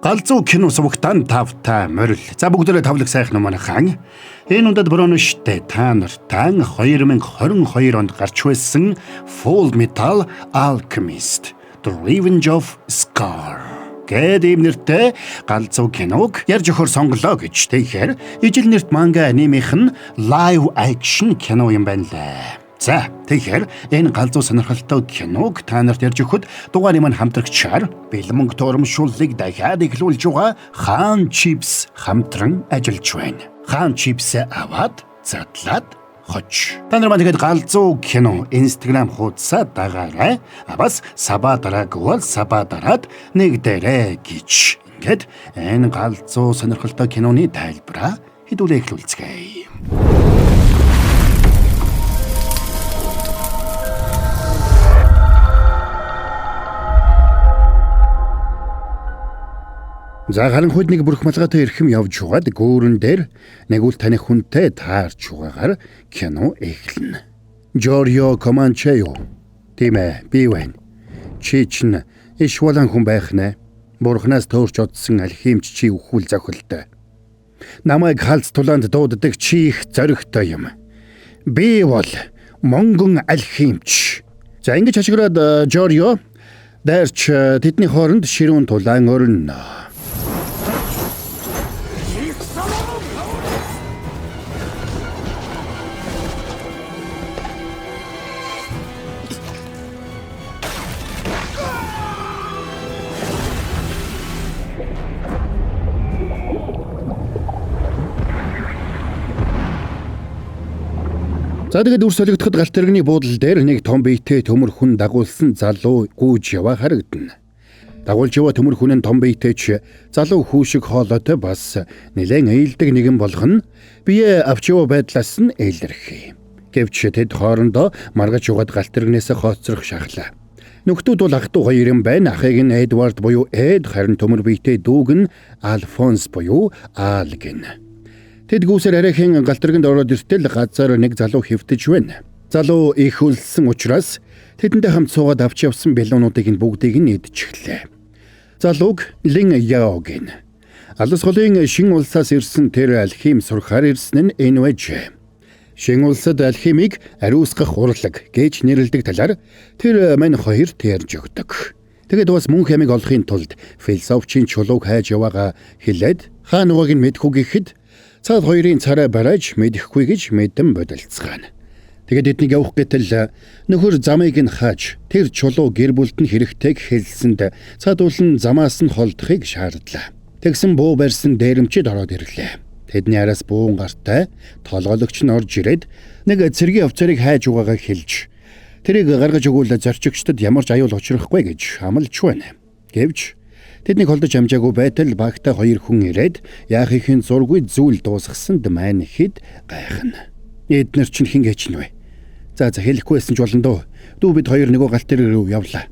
Галзуу кино сувагтан тавтай морил. За бүгдээрээ тавлаг сайхан манайхан. Энэ ундад броноштой та нартаа 2022 онд гарч байсан Full Metal Alchemist: The Revenge of Scar гээд ийм нэртэй галзуу киног ярьж өгөхөр сонголоо гэж. Тэгэхээр ижил нэрт манга анимых нь live action кино юм байна лээ. За тэгэхээр энэ галзуу сонирхолтой киног та нарт ярьж өгөхөд дугаарын маань хамтрагчаар бэлэн мөнгө урамшууллыг дахиад эхлүүлж байгаа Хаан Чипс хамтран ажиллаж байна. Хаан Чипсээ аваад задлаад хож. Та нар маань тэгээд галзуу кино Instagram хуудасаа дагаарай. А бас саба дараагүй бол саба дараад нэг дээрээ гэж. Ингээд энэ галзуу сонирхолтой киноны тайлбараа хэдүүлээ эхлүүлцгээе. За харанхуйд нэг бүрх малгайтай эрхэм явж угаад гүүрэн дээр нэг үл таних хүнтэй таарч угаагаар кино эхэлнэ. Жорио Команчео. Тийм ээ, би байна. Чи чинь иш болон хүн байх нэ. Бурханаас төөрч одсон алхимч чи өхүүл зохилтой. Намайг халз тулаанд дууддаг чи их зоригтой юм. Би бол монгон алхимч. За ингэж хашгираад Жорио дайрч тэдний хооронд ширүүн тулаан өрнө. За тэгээд үр солигдоход галт тэрэгний буудлал дээр нэг том биетэй төмөр хүн дагуулсан залуу гүйж яваа харагдана. Дагуулж яваа төмөр хүн нь том биетэй ч залуу хүү шиг хоолойтой бас нэлээд ээлдэг нэгэн болгоно бие авч яваа байдлаас нь илэрхий. Гэвч тэд хоорондоо маргаж угаад галт тэрэгнээс хоцрох шахлаа. Нөхдүүд бол ах トゥ хоёр юм байна. Ахыг нь Эдвард буюу Эд, харин төмөр биетэй дүүг нь Альфонс буюу Аал гэнэ. Тэд гүйсээр арайхийн галт тэргэнд ороод иртэл газар нэг залуу хэвтэж байна. Залуу их өлсөн учраас тэдэнтэй хамт суугаад авч явсан бэлуунуудыг нь бүгдийг нь идчихлээ. Залууг Лин Яо гэнэ. Алас голын шин улсаас ирсэн тэр алхим сурахаар ирсэн нь энэ байж. Шин улсад алхимыг ариусгах урлаг гэж нэрлэдэг талаар тэр мань хоёрт ярьж өгдөг. Тэгээд бас мөн хямиг олохын тулд философчийн чулууг хайж яваагаа хэлээд хаа нугааг нь мэдхүү гэхэд цаад хоёрын царай барааж мэдэхгүй гэж мэдэн бодолцгаана. Тэгээд эднийг явах гэтэл нөхөр замыг нь хааж тэр чулуу гэр бүлд нь хэрэгтэйг хэлсэнд цаадуул нь замаас нь холдохыг шаардлаа. Тэгсэн буу барьсан дээрэмчид ороод ирлээ. Тэдний араас буун гартай толгойлогч нь орж ирээд нэг цэргийн офицерыг хайж угаагаа хэлж тэрийг гаргаж өгвөл зорчигчдод ямар ч аюул учрахгүй гэж амлаж байна. Гэвч тэднийг холдож амжаагүй байтал багтай хоёр хүн ирээд яахын зургүй зүйл дуусгасанд маань хэд гайхна. Эднэр чинь хэн гэж нь вэ? За хэлэхгүй байсан ч болно дөө. Дүү бид хоёр нөгөө галт тэрэг рүү явлаа.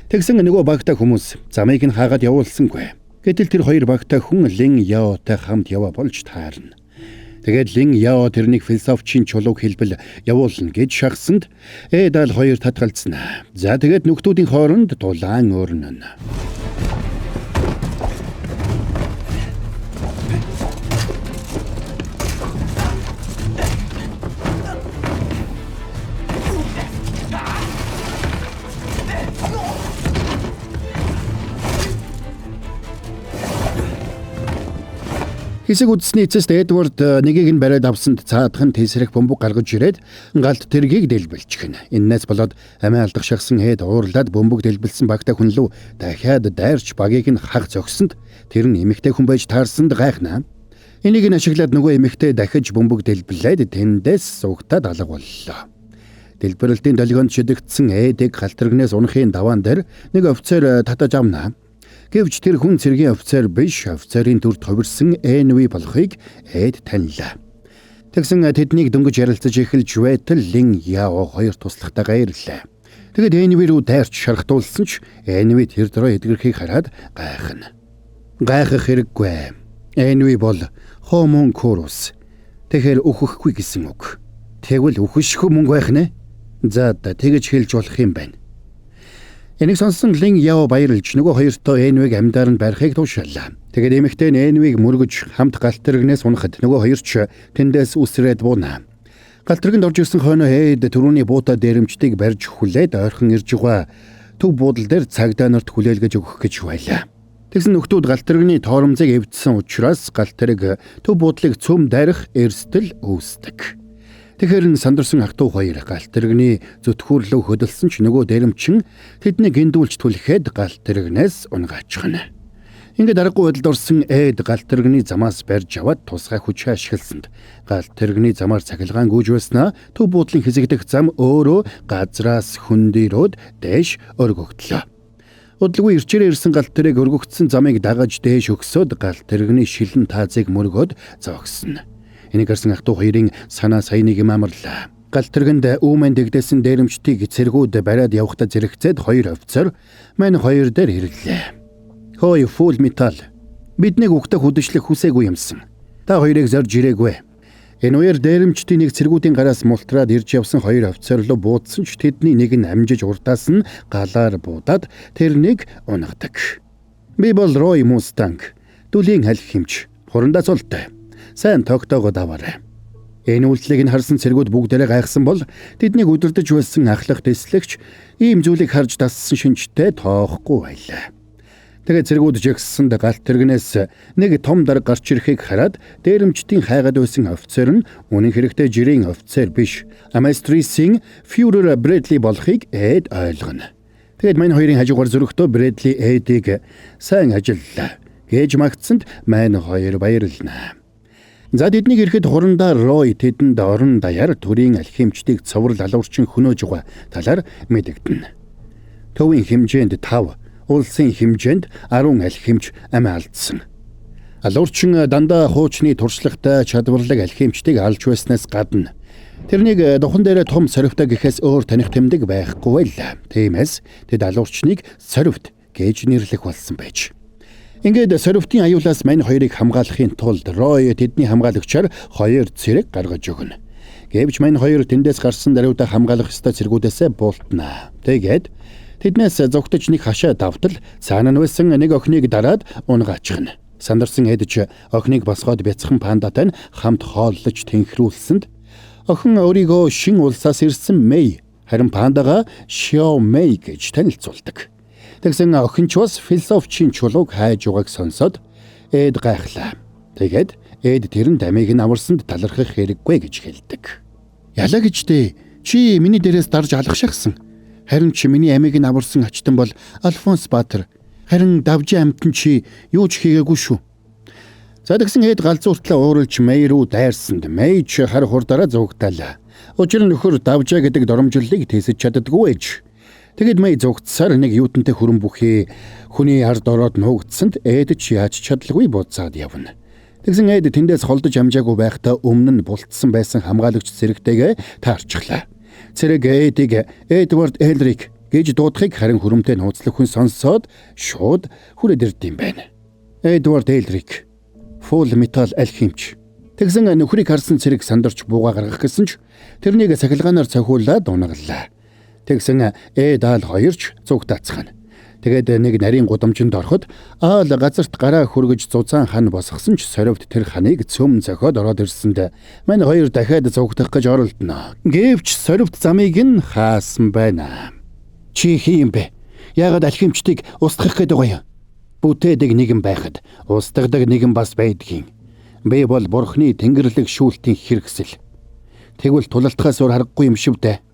Тэгсэн нөгөө багтай хүмүүс замыг нь хаагаад явуулсангүй. Гэтэл тэр хоёр багтай хүн Лин Яотай хамт яваа болж таарна. Тэгээд Лин Яо тэрнийг философчийн чулууг хэлбэл явуулна гэж шахсанд Эдал хоёр татгалзнаа. За тэгээд нөхдүүдийн хооронд тулаан өрнөн. Хэсэг үдсний эцэст Эдвард нэгийг нь бариад авсанд цаадах нь тесрэх бөмбөг гаргаж ирээд галт тэргийг дэлбэлчихнэ. Эннээс болоод амиа алдах шахсан Эд уурлаад бөмбөг дэлбэлсэн багтай хүн лүү дахиад дайрч багийг нь хаг зогсонд тэр нь эмэгтэй хүн байж таарсанд гайхна. Энийг нь ашиглаад нөгөө эмэгтэй дахиж бөмбөг дэлбэлээд тэндээс сугтаад алга боллоо. Дэлбэрэлтийн долгионд шидэгдсэн Эдийг галт тэрэгнээс унахын даваан дээр нэг офицер татаж авна. Гэвч тэр хүн цэргийн офицер биш, офицерын дүр товирсон НВ болохыг Эд танилаа. Тэгсэн тэднийг дөнгөж ярилцаж эхэлж байтал Лин Яо хоёр туслахтайгаа ирлээ. Тэгээд НВ рүү дайрч шархтуулсан ч НВ тэр дөрөө эдгэрхийг хараад гайхна. Гайхах хэрэггүй. НВ бол Homunculus. Тэгэхээр өөхөхгүй гэсэн үг. Тэгвэл үхэшгүй мөнгө байх нэ. За тэгэж хэлж болох юм байна. Энийг сонссон Лин Яо баярлж нөгөө хоёртоо Энвиг амьдаар нь барихыг тушаалаа. Тэгээд эмэгтэй нь Энвиг мөргөж хамт галт тэрэгнээс унахад нөгөө хоёр ч тэндээс үсрээд бууна. Галт тэргэнд орж ирсэн хойноо Эд түрүүний буута дээрэмчдийг барьж хүлээд ойрхон ирж байгаа төв буудал дээр цагдаа нарт хүлээлгэж өгөх гэж байлаа. Тэгсэн нөхдүүд галт тэрэгний тоормзыг эвдсэн учраас галт тэрэг төв буудлыг цөм дайрах эрсдэл үүсдэг. Тэгэхээр нь сандарсан ах トゥ хоёр галт тэрэгний зүтхүүрлөө хөдөлсөн ч нөгөө дээрэмчин тэднийг гиндүүлж түлхэд галт тэрэгнээс унгаачихна. Ингээд аргагүй байдалд орсон Эд галт тэрэгний замаас барьж аваад тусгай хүчээ ашигласанд галт тэрэгний замаар цахилгаан гүйж байснаа төв буудлын хэсэг дэх зам өөрөө газраас хөндөрөөд дээш өргөгдлөө. Удалгүй ирчээрээ ирсэн галт тэрэг өргөгдсөн замыг дагаж дээш өгсөөд галт тэрэгний шилэн таазыг мөргөөд зогсно. Энийг харсан ах トゥ хоёрын санаа сая нэг юм амарлаа. Галт тэргэнд үүмэн дэгдээсэн дээрэмчдийг цэргүүд бариад явахдаа зэрэгцээд хоёр офицер мань хоёр дээр ирлээ. Хөөе Full Metal. Биднийг угтах үдэшлэх хүсээгүй юмсан. Та хоёрыг зорж ирээгүй. Энэ үеэр дээрэмчдийн нэг цэргүүдийн гараас мултраад ирж явсан хоёр офицер руу буудсан ч тэдний нэг нь амжиж урдаас нь галаар буудаад тэрнийг унагадаг. Би бол Рой Мустанг. Дүлийн алхимч. Хурандаа цултай. Сайн тогтоогоод аваарай. Энэ үйлдлийг нь харсан цэргүүд бүгдээрээ гайхсан бол тэднийг удирдах байсан ахлах дэслэгч ийм зүйлийг харж дассан шинжтэй тоохгүй байлаа. Тэгээд цэргүүд жигссэнд галт тэрэгнээс нэг том дарга гарч ирэхийг хараад дээрэмчдийн хайгаад байсан офицер нь үнэн хэрэгтээ жирийн офицер биш, Аместрисын Фюрер Брэдли болохыг Эд ойлгоно. Тэгээд мань хоёрын хажуугаар зөрөхдөө Брэдли Эдийг сайн ажиллалаа гэж магтсанд мань хоёр баярлна. За тэднийг ирэхэд хурандаа Рой тэдэнд орон даяар төрийн алхимчдыг цоврал алуурчин хөнөөж байгаа талаар мэдэгдэнэ. Төвийн хэмжээнд 5, улсын хэмжээнд 10 алхимч амиа алдсан. Алуурчин дандаа хуучны туршлагатай чадварлаг алхимчдыг алж байснаас гадна тэрнийг духан дээрээ том сорвтой гэхээс өөр таних тэмдэг байхгүй байлаа. Тиймээс тэд алуурчныг сорвт гэж нэрлэх болсон байж. Ингээд сорвтын аюулаас мань хоёрыг хамгаалахын тулд Рой тэдний хамгаалагчаар хоёр цэрэг гаргаж өгнө. Гэвч мань хоёр тэндээс гарсан даруйда хамгаалах ёстой цэргүүдээсээ буултнаа. Тэгээд тэднээс зугтаж нэг хашаа давтал цаана нь байсан нэг охиныг дараад унгаачихна. Сандарсан Эдж охиныг босгоод бяцхан пандатай нь хамт хооллож тэнхрүүлсэнд охин өөрийгөө шин улсаас ирсэн Мэй харин пандага Шио Мэй гэж танилцуулдаг. Тэгсэн охин ч бас философчийн чулууг хайж байгааг сонсоод Эд гайхлаа. Тэгээд Эд тэрэнд амийг нь аварсанд талархах хэрэггүй гэж хэлдэг. Ялаа гэж дээ. Чи миний дээрээс дарж алгашаахсан. Харин чи миний амийг нь аварсан ачтан бол Альфонс Баатар. Харин давжин амтан чи юу ч хийгээгүй шүү. За тэгсэн Эд галзууртлаа ууралж Мэй рүү дайрсанд Мэй ч хар хурдаараа зугтаалаа. Учир нь нөхөр давжаа гэдэг доромжлолыг тээсэж чаддаггүй ээж. Тэгээд Мэй зугтсаар нэг юутантай хүрэн бүхий хүний ард ороод нуугдсанд Эд ч яаж чадалгүй буцаад явна. Тэгсэн Эд тэндээс холдож амжаагүй байхдаа өмнө нь бултсан байсан хамгаалагч цэрэгтэйгээ таарчихлаа. Цэрэг Эдийг Эдвард Элрик гэж дуудахыг харин хүрэмтэй нууцлах хүн сонсоод шууд хүрээд ирд юм байна. Эдвард Элрик Full Metal алхимч. Тэгсэн нөхрийг харсан цэрэг сандарч бууга гаргах гэсэн ч тэрнийг сахилгаанаар цохиулаад унагаллаа. Тэгсэн Эд аал хоёрч зугтаацгаана. Тэгээд нэг нарийн гудамжинд ороход аал газарт гараа хөргөж зузаан хан босгосон ч сорвт тэр ханыг цөм зохиод ороод ирсэнд мань хоёр дахиад зугтах гэж оролдоно. Гэвч сорвт замыг нь хаасан байна. Чи хин юм бэ? Яагаад алхимчдыг устгах гээд байгаа юм? Бүтээдэг нэгэн байхад устгадаг нэгэн бас байдгийн. Би бол бурхны тэнгэрлэг шүүлтийн хэрэгсэл. Тэгвэл тулалтахаас өөр аргагүй юм шиг дээ.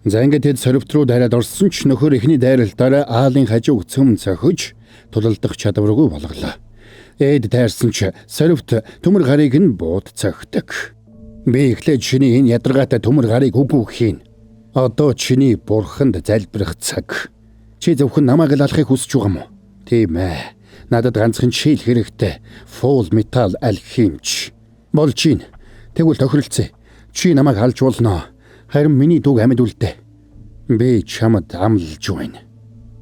За ингээд тэд сорвт руу дайраад орсон ч нөхөр эхний дайралтаараа аалын хажууг цөм цохиж тулалдах чадваргүй болголоо. Эд дайрсан ч сорвт төмөр гарыг нь бууд цохидог. Би эхлээд чиний энэ ядаргаатай төмөр гарыг үгүй хийн. Одоо чиний бурханд залбирах цаг. Чи зөвхөн намайг л алахыг хүсэж байгаа юм уу? Тийм ээ. Надад ганцхан чийл хэрэгтэй. Full Metal алхимч. Болж чинь. Тэгвэл тохиролцъё. Чи намайг алж болно. Харин миний дүүг амьд үлдээ. Би чамд амлаж байна.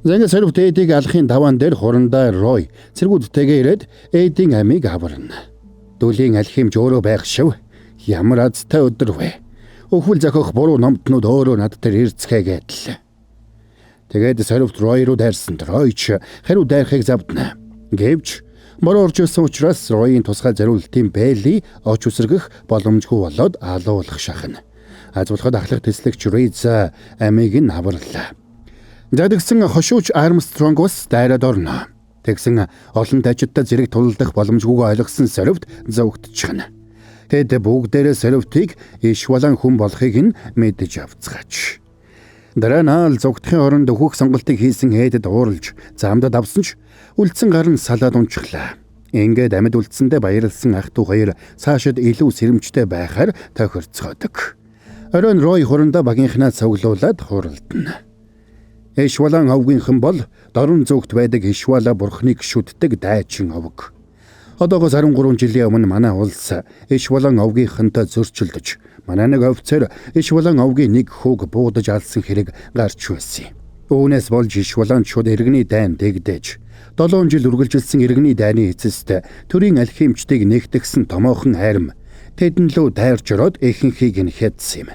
Зэнгэ сорвт Эдийг алахын даваан дээр хурандаа Рой цэргүүдтэйгээ ирээд Эдийн амийг аварна. Дүлийн алхимч өөрөө байх шив. Ямар азтай өдөр вэ? Өхвөл зохих буруу номтнууд өөрөө над дээр ирцгээгээд л. Тэгээд сорвт Рой руу дайрсан. Ройч хариу дайрахыг завдна. Гэвч бороо орж ирсэн учраас Ройн тусгай зориултын Бэли оч үсргэх боломжгүй болоод алуулах шахна. Аз болоход ахлах тэслэгч Рейз амийг нь аварлаа. За тэгсэн хошууч Армстронг бас дайраад орно. Тэгсэн олон тажидтай зэрэг тулалдах боломжгүйг ойлгосон сорвт зовгдчихна. Тэд бүгдээрээ сорвтыг иш балан хүн болохыг нь мэдэж авцгаач. Дараа нь аал зугтахын оронд өөхөх сонголтыг хийсэн Эдэд ууралж замдад авсан ч үлдсэн гар нь салаад унчихлаа. Ингээд амьд үлдсэндээ баярлсан ах トゥ хоёр цаашид илүү сэрэмжтэй байхаар тохирцгоодог. Оройн Рой хурандаа багийнхнаа цуглуулад хуралдана. Ишвалан овгийнхан бол дорн зүгт байдаг Ишвала бурхныг шүтдэг дайчин овг. Одоогоос 13 жилийн өмнө манай улс Ишвалан овгийнхантай зөрчилдөж, манай нэг офицер Ишвалан овгийн нэг хүүг буудаж алсан хэрэг гарч байсан юм. Үүнээс болж Ишваланчууд иргэний дайн дэгдэж, 7 жил үргэлжилсэн иргэний дайны эцэст төрийн алхимчдыг нэгтгсэн томоохон хайрм тэдэн лөө дайрч ороод ихэнхийг нь хядсан юм.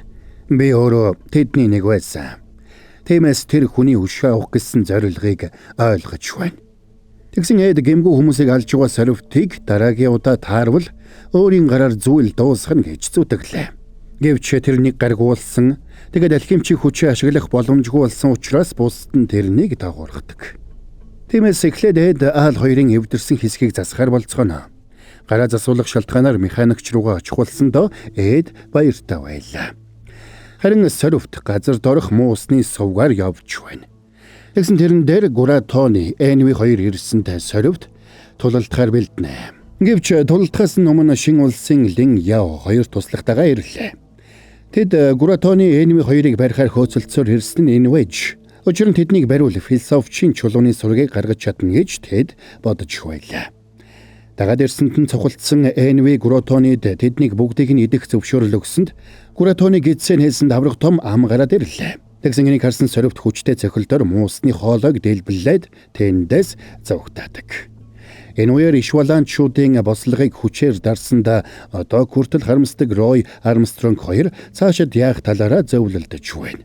Би өөрөө тэдний нэг байсан. Тиймээс тэр хүний өшөө авах гэсэн зорилгыг ойлгож байна. Тэгсэн Эд гэмгүй хүмүүсийг алж байгаа сорвтыг дараагийн удаа таарвал өөрийн гараар зүйл дуусгана гэж зүтгэлээ. Гэвч тэр нэг гаргуулсан. Тэгээд алхимчийн хүчээ ашиглах боломжгүй болсон учраас бусд нь тэрнийг дагуургадаг. Тиймээс эхлээд Эд аал хоёрын эвдэрсэн хэсгийг засахаар болцгоно. Гараа засуулах шалтгаанаар механикч руугаа очих болсондоо Эд баяртай байлаа. Харин сорвт газар дорох муу усны сувгаар явж байна. Тэгсэн тэрэн дээр Гуратоны NV2 ирсэнтэй сорвт тулалдахаар бэлднэ. Гэвч тулалдахаас өмнө шин улсын Лин Яо хоёр туслахтайгаа ирлээ. Тэд Гуратоны NV2-ыг барихаар хөөцөлдсөөр ирсэн нь энэ байж. Учир нь тэднийг бариул философчийн чулууны сургийг гаргаж чадна гэж тэд бодож байлаа. Дагаад ирсэнд нь цухалдсан NV Гуратонид тэднийг бүгдийг нь идэх зөвшөөрөл өгсөнд Гуратоны гидсэн хэлсэнд аврах том ам гараад ирлээ. Тэгсэн энийг харсан сорвт хүчтэй цохилдоор муусны хоолойг дэлбэлээд тэндээс зовгтаадаг. Энэ үеэр Ишваланчуудын бослогыг хүчээр дарсанд одоо хүртэл харамсдаг Рой Армстронг хоёр цаашид яах талаараа зөвлөлдөж байна.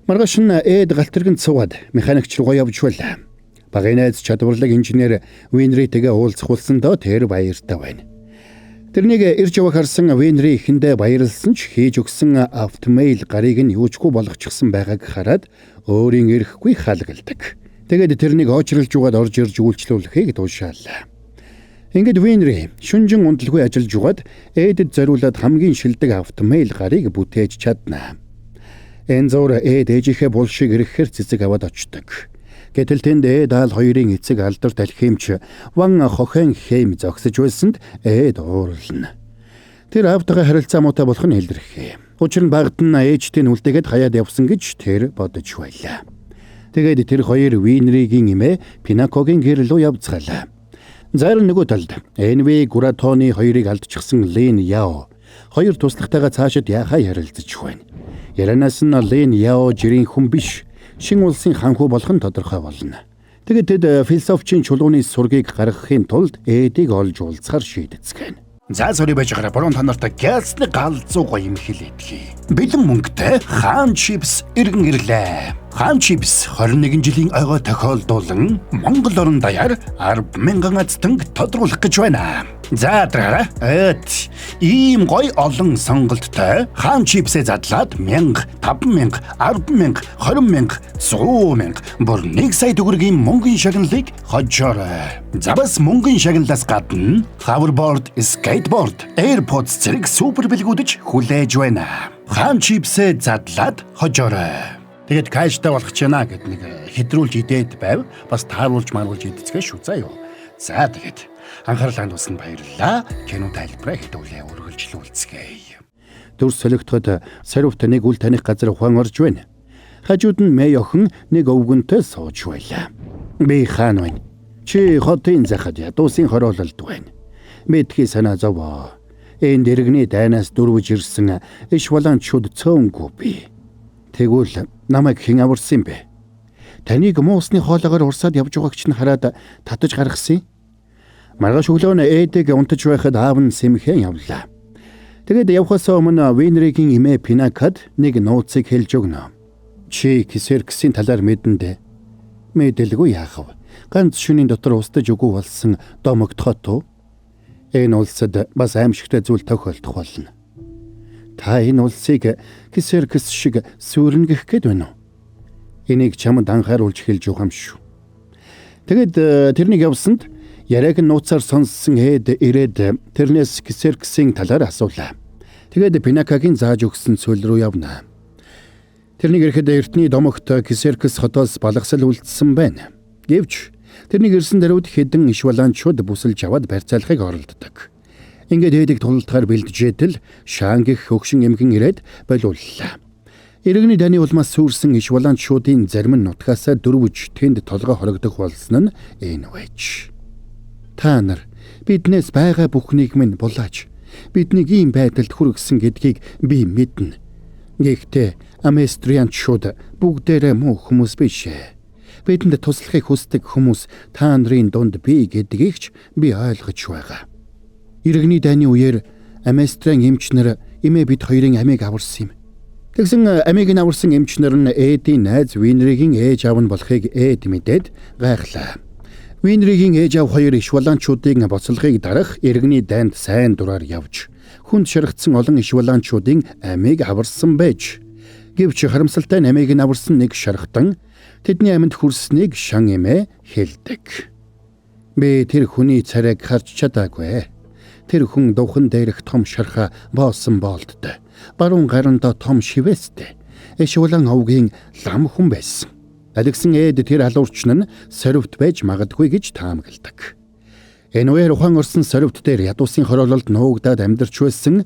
Маргааш нь Эд галт тэргэнд суугаад механикч руугаа явж байлаа. Багын найз чадварлаг инженер Винритэйгээ уулзах болсондоо тэр баяртай байна. Тэрнийг ирж явах харсан Винри эхэндээ баярлсан ч хийж өгсөн автомейл гарыг нь юучгүй болгочихсон байгааг хараад өөрийн эрэхгүй халаглдаг. Тэгээд тэрнийг оочирлж угаад орж ирж үйлчлүүлэхийг тушаалаа. Ингээд Винри шүнжин унталгүй ажиллаж угаад Эдэд зориулаад хамгийн шилдэг автомейл гарыг бүтээж чадна. Энэ зур Эд ээжийнхээ булшийг ирэхээр цэцэг аваад очдог. Гэтэл тэнд Эд аал хоёрын эцэг алдарт алхимч Ван Хохенхейм зогсож байсанд Эд уурлана. Тэр аавтайгаа харилцаа муутай болох нь илэрхээ. Учир нь багад нь ээжтэй нь үлдээгээд хаяад явсан гэж тэр бодож байлаа. Тэгээд тэр хоёр Винригийн эмээ Пинакогийн гэр лүү явцгаалаа. Зарим нөгөө талд NV Гуратоны хоёрыг алдчихсан Лин Яо хоёр туслахтайгаа цаашид яахаа ярилцаж байна. Ярианаас нь Лин Яо жирийн хүн биш. Шин улсын ханхүү болох нь тодорхой болно. Тэгээд тэд философчийн чулууны сургийг гаргахын тулд Эдийг олж уулзахар шийдэцгээнэ. За сорри байж байгаараа буруу та нартай гялсны галзуу гоё юм хэлээдгий. Бэлэн мөнгөтэй Хаан чипс иргэн ирлээ. Хаан чипс 21 жилийн ойгоо тохиолдуулан Монгол орон даяар 10,000 азтанг тодруулах гэж байна. За дараарай. Эт ийм гоё олон сонголттой Хаан чипсээ задлаад 1000, 5000, 10,000, 20,000, 100,000 бүр 1 сая төгрөгийн мөнгөний шагналыг хожоорой. За бас мөнгөний шагналаас гадна hoverboard, skateboard, AirPods зэрэг супер бэлгүүдэж хүлээж байна. Хаан чипсээ задлаад хожоорой. Тэгээд кэштэй болох ч яана гэд нэг хэдрүүлж идээд байв. Бас тааруулж маруулж идцгээ шүү заа юу. За тэгээд анхаарал хандуулсанд баярлалаа. Кино тайлбараа хэдүүлээ үргэлжлүүлцгээе. Дүрс солигдоход сорвт нэг үл таних газар ухаан орж байна. Хажууд нь мэй охин нэг өвгөнтэй сууж байлаа. Би хаан байна. Чи хотын захад ядуусын хороололд байна. Мэдхий санаа зовоо. Энд иргэний дайнаас дөрвөж ирсэн иш баланчууд цөөнгүй би. Тэгвэл намайг хэн аварсан юм бэ? Таныг муусны хоолоогоор урсаад явж байгааг чинь хараад татаж гаргасан юм. Маргааш өглөө нь Эдэг унтаж байхад аав нь сэмхэн явлаа. Тэгээд явхаас өмнө Винригийн эмээ Пинакад нэг нууцыг хэлж өгнө. Чи Ксерксийн талаар мэднэ дээ. Мэдэлгүй яах вэ? Ганц шөнийн дотор устдаж үгүй болсон домогт хот уу? Энэ улсад бас аимшигтай зүйл тохиолдох болно. Та энэ улсыг Ксеркс шиг сүрнгэх гээд байна уу? Энийг чамд анхааруулж хэлж байгаа юм шүү. Тэгэд тэрнийг явсанд яриаг нь нууцаар сонссон Эд ирээд тэрнээс Ксерксийн талаар асуулаа. Тэгээд Пинакагийн зааж өгсөн цөл рүү явна. Тэрнийг ирэхэд эртний домогт Ксеркс хотоос балгасал үлдсэн байна. Гэвч тэрнийг ирсэн даруйд хэдэн иш балаанчууд бүсэлж аваад барьцаалахыг оролддог. Ингээд Эдийг тулалдахаар бэлджээтэл Шаан гэх хөгшин эмгэн ирээд болиуллаа. Иргэний дайны улмаас сүрсэн иш балаанчуудын зарим нь нутгаасаа дөрвөж тэнд толгой хорогдох болсон нь энэ байж. Та нар биднээс байгаа бүхнийг минь булааж биднийг ийм байдалд хүргэсэн гэдгийг би мэднэ. Гэхдээ Аместрианчууд бүгдээрээ муу хүмүүс биш ээ. Бидэнд туслахыг хүсдэг хүмүүс та нарын дунд бий гэдгийг ч би ойлгож байгаа. Иргэний дайны үеэр Аместриан эмч нар эмээ бид хоёрын амийг аварсан юм. Тэгсэн амийг нь аварсан эмч нар нь Эдийн найз Винригийн ээж аав нь болохыг Эд мэдээд гайхлаа. Винригийн ээж аав хоёр иш балаанчуудын боцлогыг дарах иргэний дайнд сайн дураар явж хүнд шаргацсан олон иш балаанчуудын амийг аварсан байж. Гэвч харамсалтай нь амийг нь аварсан нэг шархтан тэдний амьд хүрснийг шан эмээ хэлдэг. Би тэр хүний царайг харж чадаагүй. Тэр хүн дувхан дээрх том шархаа боосон боолдтой. Баруун гарандаа том шивээстэй. Иш улаан овгийн лам хүн байсан. Алигсан Эд тэр халуурчин нь сорвт байж магадгүй гэж таамагладаг. Энэ үеэр ухаан орсон сорвт дээр ядуусын хороололд нуугдаад амьдарч байсан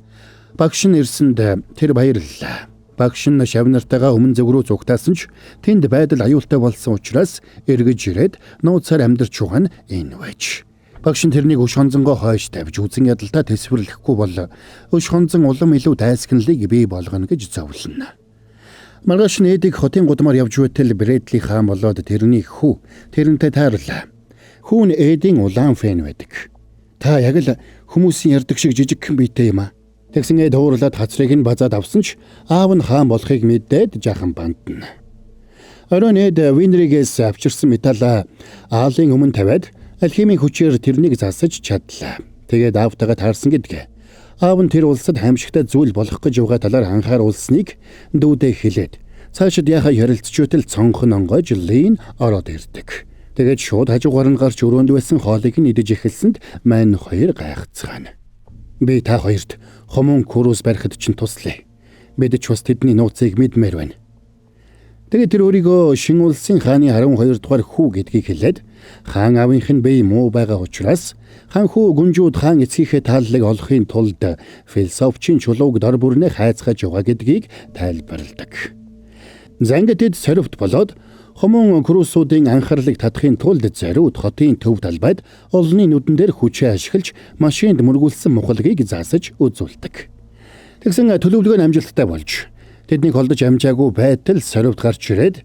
багш нь ирсэнд тэр баярлалаа. Багш нь шав нартайгаа өмнө зөв рүү зүгтаасан ч тэнд байдал аюултай болсон учраас эргэж ирээд нууцаар амьдарч байгаа нь энэ байж. Багш нь тэрнийг өш хонзонгоо хойш тавьж үзэн ядалтаа тэсвэрлэхгүй бол өш хонзон улам илүү дайсагналыг бий болгоно гэж зовлоно. Маргааш нь Эдийг хотын гудмаар явж байтал Брэдли хаан болоод тэрний хүү тэрнтэй тайрлаа. Хүү нь Эдийн улаан фэн байдаг. Та яг л хүмүүсийн ярддаг шиг жижигхэн биетэй юм аа. Тэгсэн Эд хуурлаад хацрыг нь базаад авсан ч аав нь хаан болохыг мэдээд жаахан бандна. Оройн Эд Винригээс авчирсан металлаа аалын өмнө тавиад алхимийн хүчээр тэрнийг засаж чадлаа. Тэгээд аавтайгаа таарсан гэдгээ. Аав нь тэр улсад хамшигтай зүйл болох гэж байгаа талаар анхааруулсныг дүүдээ хэлээд цаашид яхаа ярилцж байтал цонхон онгойж Лин ороод ирдэг. Тэгээд шууд хажуугаар нь гарч өрөөнд байсан хоолыг нь идэж эхэлсэнд мань хоёр гайхацгаана. Би та хоёрт хомун курус барихад чинь туслая. Бид ч бас тэдний нууцыг мэдмээр байна. Тэгээд тэр өөрийгөө шин улсын хааны 12 дугаар хүү гэдгийг хэлээд хаан аавынх нь бие муу байгаа учраас хаан хүү гүнжүүд хаан эцгийнхээ тааллыг олохын тулд философчийн чулууг дор бүрнээ хайцгааж байгаа гэдгийг тайлбарладаг. За ингээд тэд сорвт болоод хомун крусуудын анхаарлыг татахын тулд зориуд хотын төв талбайд олонний нүдэн дээр хүчээ ашиглаж машинд мөргүүлсэн мухлагийг засаж үзүүлдэг. Тэгсэн төлөвлөгөө нь амжилттай болж тэднийг холдож амжаагүй байтал сорвт гарч ирээд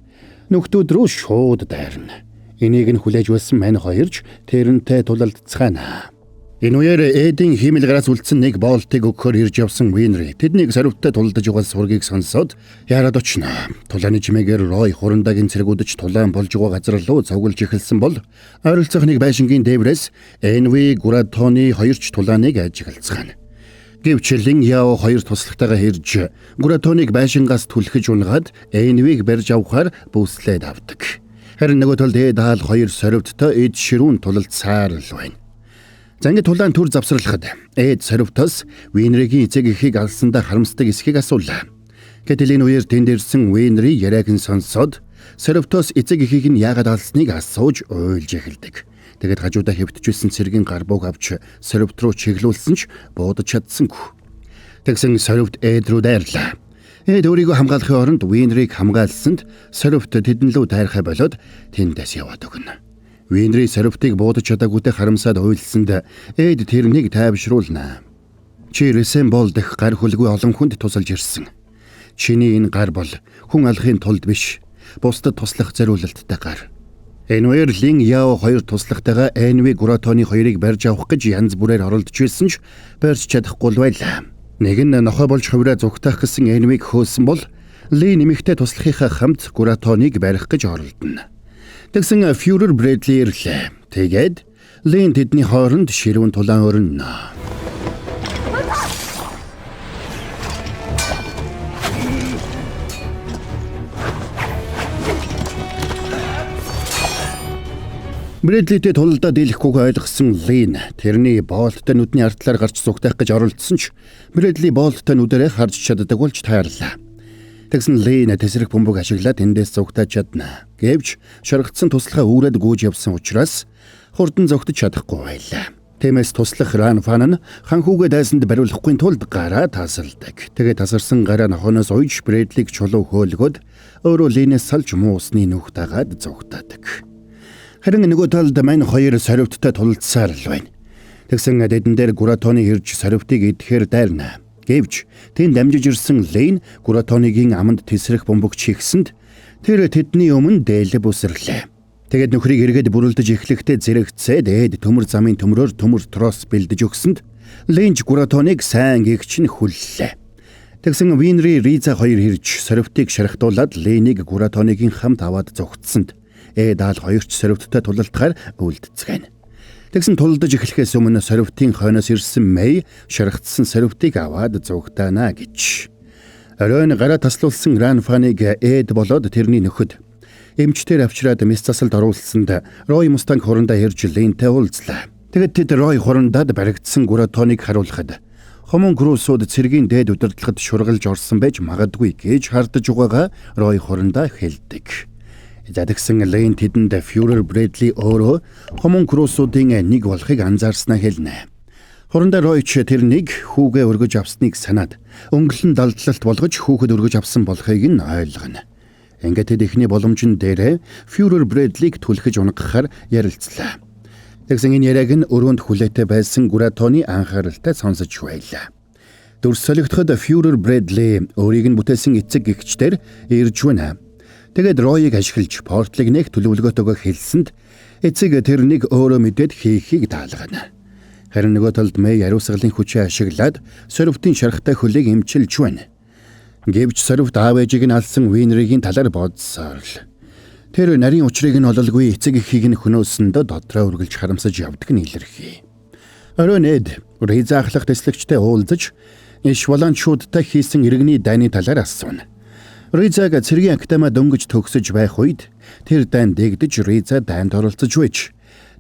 нөхдүүд рүү шууд дайрна. Энийг нь хүлээж байсан мань хоёрч тэрнтэй тулалдцгаана. Энэ үеэр Эдийн хиймэл гараас үлдсэн нэг боолтыг өгөхөөр ирж явсан Винри тэднийг сорвттой тулалдаж байгаа сургийг сонсоод яарад очно. Тулааны чимээгээр Рой хурандаагийн цэргүүдж тулаан болж байгаа газар руу цуглаж эхэлсэн бол ойролцоох нэг байшингийн дээврээс Энви Гуратоны хоёрч тулааныг ажиглацгаана. Гэвч Лин Яо хоёр туслахтайгаа хэрж Гуратоныг байшингаас түлхэж унгаад Энвиг барьж авахар бүслээд авдаг. Харин нөгөө талд Эд хаал хоёр сорвттой эд ширүүн тулалдсаар л байна. За ингээд тулаан төр завсарлахад Эд сорвтоос Винригийн эцэг эхийг алсандаа харамсдаг эсхийг асуулаа. Гэтэл энэ үеэр тэнд ирсэн Винри яриаг нь сонсоод сорвтоос эцэг эхийг нь яагаад алсныг асууж уйлж эхэлдэг. Тэгээд хажуудаа хэвтжсэн цэргийн гарбууг авч сорвт руу чиглүүлсэн ч буудаж чадсангүй. Тэгсэн сорвт Эд рүү дайрлаа. Эд өөрийгөө хамгаалахын оронд Винрийг хамгаалсанд сорвт тэдэн лүү дайрхай болоод тэндээс яваад өгнө. Винри сорвтыг буудаж чадаагүйтэй харамсаад уйлсанд Эд тэрнийг тайвшруулна. Чи Ресембол дэх гар хүлгүй олон хүнд тусалж ирсэн. Чиний энэ гар бол хүн алахын тулд биш, бусдад туслах зориулалттай гар. Энэ үеэр Лин Яо хоёр туслахтайгаа Энви Гуратоны хоёрыг барьж авах гэж янз бүрээр оролдож байсан ч барьж чадахгүй л байлаа. Нэг нь нохой болж хувираа зүгтаах гэсэн Энвиг хөөсөн бол Ли нэмэгтэй туслахынхаа хамт Гуратоныг барих гэж оролдоно. Тэгсэн Фюрер Брэдли ирлээ. Тэгээд Лин тэдний хооронд ширүүн тулаан өрнө. Брэдлитэй тулалдаа дийлэхгүйг ойлгосон Лин тэрний боолттой нүдний ардлаар гарч зүгтаах гэж оролдсон ч Брэдли боолттой нүдэрээ харж чаддаг болж тайрлаа. Тэгсэн Лин тэсрэх бөмбөг ашиглаад эндээс зүгтааж чадна. Гэвч шаргацсан туслахаа үүрээд гүйж явсан учраас хурдан зогтож чадахгүй байлаа. Тиймээс туслах Ранфан нь ханхүүгээ дайсанд бариулахгүй тулд гараа тасалдаг. Тэгээд тасарсан гараа нохоноос уйж Брэдлиг чулуу хөөлгөөд өөрөө Линээс салж муу усны нүх дагаад зугтаадаг. Харин нөгөө талд мань хоёр соривттой тулалдсаар л байна. Тэгсэн тэдэн дээр Гуратоны ирж соривтыг идэхээр дайрна. Гэвч тэнд дамжиж ирсэн Лейн Гуратоныгийн аманд тесрэх бөмбөг чихсэнд тэр тэдний өмнө дээлэв үсрэрлээ. Тэгээд нөхрийг эргээд бүрэлдэж эхлэхдээ зэрэгцээд ээд төмөр замын төмрөөр төмөр трос бэлдэж өгсөнд Лейнч Гуратоныг сайн гихч нь хүллээ. Тэгсэн Винри Риза хоёр ирж соривтыг шархтуулад Лейнийг Гуратоныгийн хамт аваад зугтсанд Эд аал хоёрч соривттой тулалдахаар үлдцгээнэ. Тэгсэн тулалдаж эхлэхээс өмнө соривтын хойноос ирсэн Мэй шаргацсан соривтыг аваад зугтаана гэж. Оройн гараа таслуулсан Ранфаныг Эд болоод тэрний нөхөд эмчтэр авчираад мис засалд оруулсанд Рой Мустанг хурандаа ирж Линтэй уулзлаа. Тэгэд тэд Рой хурандад баригдсан Гуратоныг харуулхад хомункрусууд цэргийн дээд удирдлагад шургалж орсон байж магадгүй гэж хардаж байгаагаа Рой хурандаа хэлдэг. За тэгсэн Лейн тэдэнд Фюрер Брэдли өөрөө хомункрусуудын нэг болохыг анзаарснаа хэлнэ. Хурандаа Ройч тэрнийг хүүгээ өргөж авсныг санаад өнгөлн далдлалт болгож хүүхэд өргөж авсан болохыг нь ойлгоно. Ингээд тэд эхний боломжн дээрээ Фюрер Брэдлиг түлхэж унгахаар ярилцлаа. Тэгсэн энэ яриаг нь өрөөнд хүлээтэй байсан Гуратоны анхааралтай сонсож байлаа. Дүрс солигдоход Фюрер Брэдли өөрийг нь бүтээсэн эцэг эгчдэр ирж байна. Тэгээд Ройг ашиглаж портлыг нэх төлөвлөгөөтэйгөө хэлсэнд эцэг тэрнийг өөрөө мэдээд хийхийг даалгана. Харин нөгөө талд Мэй ариусгалын хүчээ ашиглаад сорвтын шархтай хөлийг эмчилж байна. Гэвч сорвт аав ээжийг нь алсан Винригийн талаар бодсоор л тэр нарийн учрыг нь ололгүй эцэг эхийг нь хөнөөсөндөө дотроо үргэлж харамсаж явдаг нь илэрхий. Оройн Эд Риза ахлах тэслэгчтэй уулзаж иш волончуудтай хийсэн иргэний дайны талаар асууна. Ризаг цэргийн академид дөнгөж төгсөж байх үед тэр дайн дэгдэж Риза дайнд оролцож байж.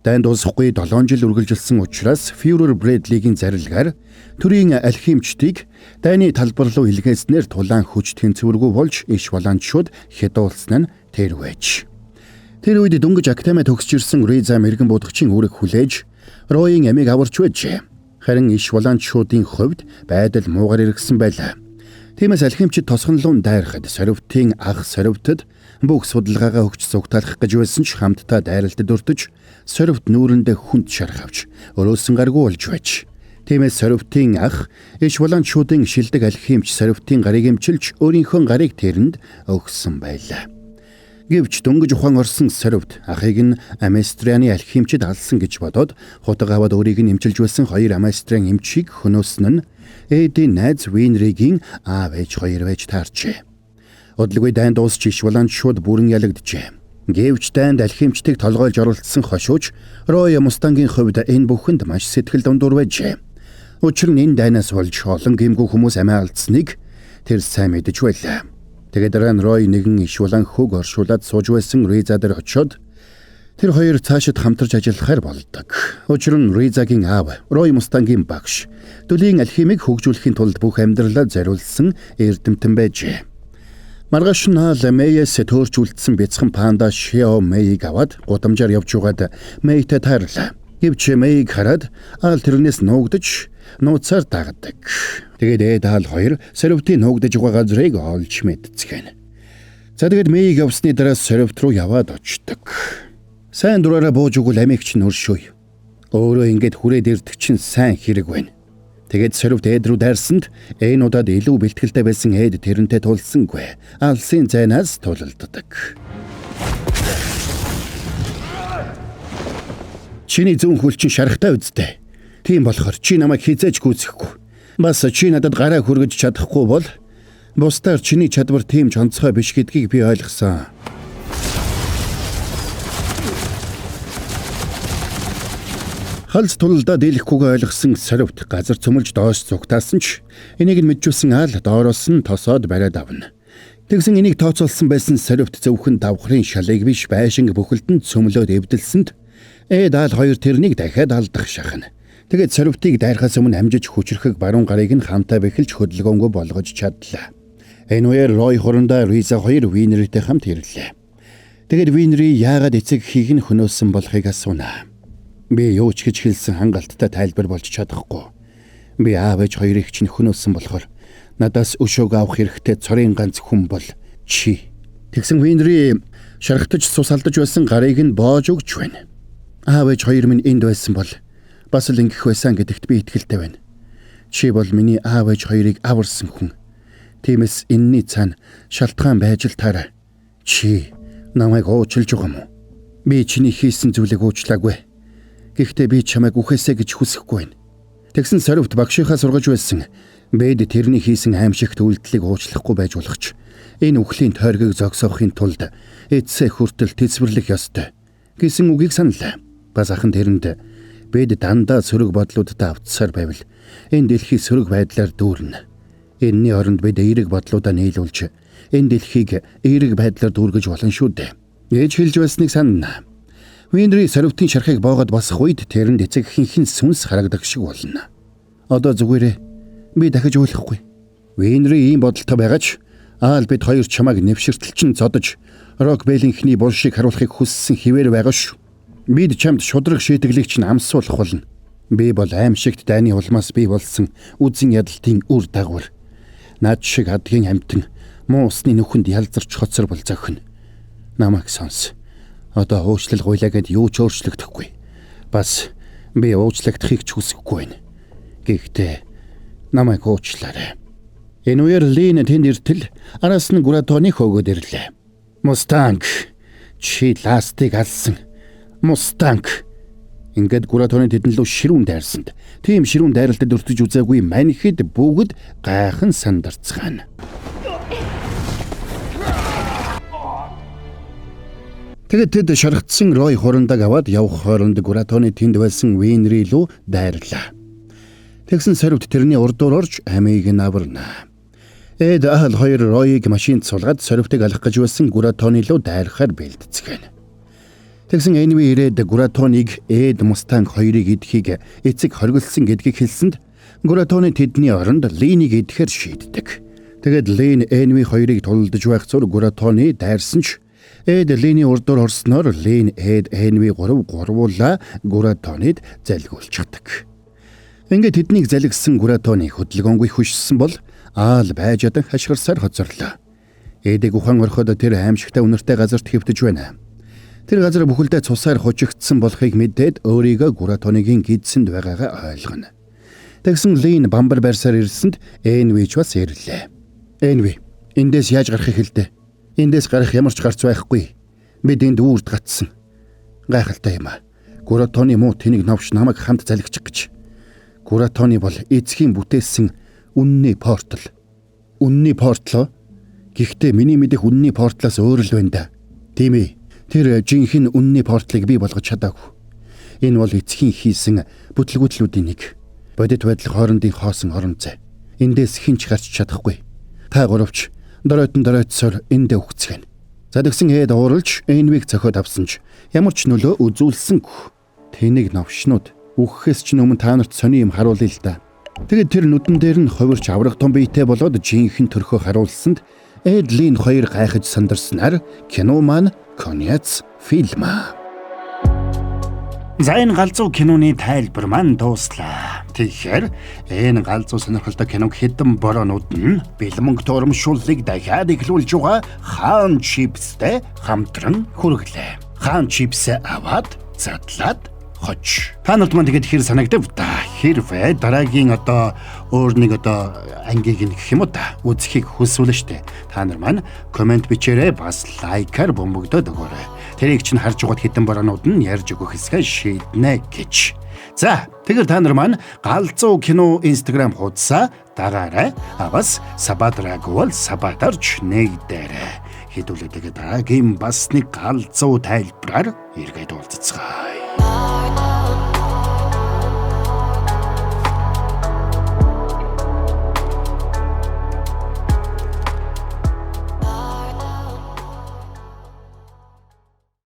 Дайн дуусахгүй 7 жил үргэлжилсэн учраас Фюрер Брэдлигийн зарилгаар төрийн алхимчдыг дайны талбар руу илгээснээр тулаан хүч тэнцвэргүй болж иш волончууд хядуулсан нь тэр байж. Тэр үед дөнгөж академид төгсөж ирсэн Риза мэрэгэн будагчийн үүрэг хүлээж Ройн амийг аварч байжээ. Харин иш волончуудын хувьд байдал муугар эргэсэн байлаа. Тиймээс алхимчид тосгонлон дайрахад сорвтын ах сорвтод бүх судалгаагаа өгч зугтаалах гэж байсан ч хамтдаа дайралтад өртөж сорвт нүүрэндээ хүнд шарх авч өрөөсөн гаргүй болж байж. Тиймээс сорвтын ах иш волончуудын шилдэг алхимч сорвтын гарыг эмчилж өөрийнхөө гарыг тэрэнд өгсөн байлаа. Гэвч дөнгөж ухаан орсон сорвт ахыг нь Аместрианы алхимчид алсан гэж бодоод хутга аваад өөрийг нь эмчилж байсан хоёр Аместриан эмчийг хөнөөсөн нь Эдийн найз Винригийн аав ээж хоёр байж таарчээ. Удалгүй дайн дуусч иш волончууд бүрэн ялагджээ. Гэвч дайнд алхимчдыг толгойлж оролцсон хошууч Рой Мустангийн хувьд энэ бүхэнд маш сэтгэл дундуур байжээ. Учир нь энэ дайнаас болж олон гэмгүй хүмүүс амиа алдсныг тэр сайн мэдэж байлаа. Тэгээд дараа нь Рой нэгэн иш улаан хөг оршуулад сууж байсан Риза дээр очиод тэр хоёр цаашид хамтарч ажиллахаар болдог. Учир нь Ризагийн аав Рой Мустангийн багш дүлийн алхимыг хөгжүүлэхийн тулд бүх амьдралаа зориулсан эрдэмтэн байжээ. Маргааш нь Ал Мэйээс төөрч үлдсэн бяцхан панда Шио Мэйг аваад гудамжаар явж байгаад Мэйтэй тайрлаа. Гэвч Мэйг хараад Ал тэрнээс нуугдаж нууцаар дагдаг. Тэгээд Эд Ал хоёр сорвтын нуугдаж байгаа газрыг олж мэдцгэнэ. За тэгээд Мэйг явсны дараа сорвт руу яваад очдог. Сайн дураараа бууж өгвөл амийг чинь өршөөе. Өөрөө ингээд хүрээд ирдэг чинь сайн хэрэг байна. Тэгээд сорвт Эд рүү дайрсанд энэ удаад илүү бэлтгэлтэй байсан Эд тэрнтэй тулсангүй. Алсын зайнаас тулалддаг. Чиний зүүн хөл чинь шарахтай үсттэй. Тийм болохоор чи намайг хизээж гүйцэхгүй. Бас чи надад гараа хүргэж чадахгүй бол Бусдаар чиний чадвар тийм ч онцгой биш гэдгийг би ойлгосон. Халз тулалдаа дийлэхгүйгээ ойлгосон Соривт газар цөмөлж доош цугтаасан ч энийг нь мэджүүлсэн аал доороос нь тосоод бариад авна. Тэгсэн энийг тооцоолсон байсан Соривт зөвхөн давхрын шалыг биш байшинг бүхэлд нь цөмлөөд эвдэлсэнд Эд аал хоёр тэрнийг дахиад алдах шахна. Тэгээд Соривтыг дайрхаас өмнө амжиж хүчрэхэг баруун гарыг нь хамтаа бэхэлж хөдөлгөөнгүй болгож чадлаа. Энэ үеэр Рой хурандаа Риза хоёр Винертэй хамт ирлээ. Тэгээд Винери яагаад эцэг эхийг нь хөнөөсөн болохыг асууна. Би юу ч гэж хэлсэн хангалттай тайлбар болж чадахгүй. Би аав ээж хоёрыг чинь хөнөөсөн болохоор надаас өшөөг авах хэрэгтэй цорын ганц хүн бол чи. Тэгсэн Винери шархтаж цус алдаж байсан гарыг нь боож өгч байна. Аав ээж хоёр минь энд байсан бол бас л ингэх байсан гэдэгт би итгэлтэй байна. Чи бол миний аав ээж хоёрыг аварсан хүн. Тиймээс энэний цаана шалтгаан байж л таараа. Чи намайг уучлж байгаа юм уу? Би чиний хийсэн зүйлийг уучлаагүй. Гэхдээ би чамайг үхээсэй гэж хүсэхгүй байна. Тэгсэн Соривт багшийнхаа сургаж байсан Бэд тэрний хийсэн аимшигт үйлдэлийг уучлахгүй байж болох ч энэ үхлийн тойргийг зогсоохын тулд эцсээ хүртэл тэсвэрлэх ёстой гэсэн үгийг саналаа. Бас ахын тэрэнд Бэд дандаа сөрөг бодлуудад автсаар байвал энэ дэлхий сөрөг байдлаар дүүрнэ. Энэний оронд бид эерэг бодлуудаа нийлүүлж энэ дэлхийг эерэг байдлаар дүүргэж болно шүү дээ. Ээж хэлж байсныг санана. Винри Соривтын шархыг боогод босох үед тэрэнд эцэг эхийнхэн сүнс харагдах шиг болно. Одоо зүгээрээ би дахиж уйлахгүй. Винри ийм бодолтой байгаа ч аал бид хоёр чамайг нэвширтэл чинь зодож Рок Бэлийнхний булшийг харуулахыг хүссэн хിവэр байгаа шүү. Бид чамд шудраг шийтгэлийг чинь амсуулах болно. Би бол аимшигт дайны улмаас бий болсон үзэн ядалтын үр дагавар. Над шиг адгийн амьтан муу усны нүхэнд ялзарч хоцор бол зохино. Намайг сонс. Одоо уучлал гуйлаа гэд юу ч өөрчлөгдөхгүй. Бас би уучлагдахыг ч хүсэхгүй байна. Гэхдээ намайг уучлаарай. Энэ үеэр Лин тэнд иртэл араас нь Гуратоны хөөгөөд ирлээ. Мустанг чи ластыг алсан. Мустанг. Ингээд Гуратоны тэдэн лүү ширүүн дайрсанд. Тийм ширүүн дайралтад өртөж үзээгүй маньхэд бүгд гайхан сандарцгаана. Тэгээд тэд шаргацсан Рой хурандаг аваад явах хооронд Гуратоны тэнд байсан Винри лүү дайрлаа. Тэгсэн Соривт тэрний урдуур орж амийг нь аварна. Эд аал хоёр Ройг машинд суулгаад Соривтыг алах гэж байсан Гуратоны лүү дайрахаар бэлтцгээнэ. Тэгсэн Энви ирээд Гуратоныг Эд Мустанг хоёрыг идэхийг эцэг хоригдсон гэдгийг хэлсэнд Гуратоны тэдний оронд Линийг идэхээр шийддэг. Тэгээд Лин Энви хоёрыг тулалдаж байх зур Гуратоны дайрсан ч Эд Линий урдуур орсноор Лин Эд Энви гурав гурвуулаа Гуратонид залгиулчихдаг. Ингээд тэднийг залгисан Гуратоны хөдөлгөөнгүй хөшсөн бол аал байж ядан хашгирсаар хоцорлоо. Эдийг ухаан ороход тэр аимшигтай үнэртэй газарт хэвтэж байна. Тэр газар бүхэлдээ цусаар хожигдсан болохыг мэдээд өөрийгөө Гуратоныгийн гидсэнд байгаагаа ойлгоно. Тэгсэн Лин бамбар барьсаар ирсэнд Энви ч бас ирлээ. Энви, эндээс яаж гарахыг хэлдэ. Эндээс гарах ямар ч гарц байхгүй. Бид энд үүрд гатсан. Гайхалтай юм аа. Гуратоны муу тэнийг новш намайг хамт залгичих гэж. Гуратоны бол эцгийн бүтээсэн үнний портал. Үнний портлоо? Гэхдээ миний мэдэх үнний портлоос өөр л байна да. Тийм ээ. Тэр жинхэнэ үнний портлыг бий болгож чадаагүй. Энэ бол эцгийн хийсэн бүтлгүүтлүүдийн нэг. Бодит байдал хоорондын хоосон орон зай. Эндээс хэн ч гарч чадахгүй. Та гуравч доройтон доройтсоор эндээ үхцгэнэ. За тэгсэн Эд ууралж Энвиг цохиод авсан ч ямар ч нөлөө үзүүлсэнгүй. Тэнэг новшнууд үхэхээс ч өмнө та нарт сони юм харуулъя л да. Тэгээд тэр нүдэн дээр нь хувирч аврах том биетэй болоод жинхэнэ төрхөө харуулсанд Эд Лин хоёр гайхаж сандарснаар кино маань конец фильма. За энэ галзуу киноны тайлбар маань дууслаа. Тэгэхээр энэ галзуу сонирхолтой киног хэдэн бороонууд нь бэлмөнг урамшууллыг дахиад эхлүүлж байгаа Хаан чипстэй хамтран хүргэлээ. Хаан чипс аваад задлаад хож. Та нарт маань тэгээд хэр санагдав та? Хэрвээ дараагийн одоо өөр нэг одоо ангийг нь гэх юм уу та үзэхийг хүсвэл штэ. Та нар маань комент бичээрэй, бас лайкаар бөмбөгдөөд өгөөрэй. Тэрийг чинь харж байгаад хэдэн бараанууд нь ярьж өгөх хэсгээ шийднэ гэж. За, тэгэхээр та нар маань Галзуу кино Instagram хуудасаа дагаарай. А бас сабадраг бол сабадарч нэгдээрэй. Хэдүүлээ тэгээд дараагийн бас нэг галзуу тайлбараар эргээд уулзацгаая.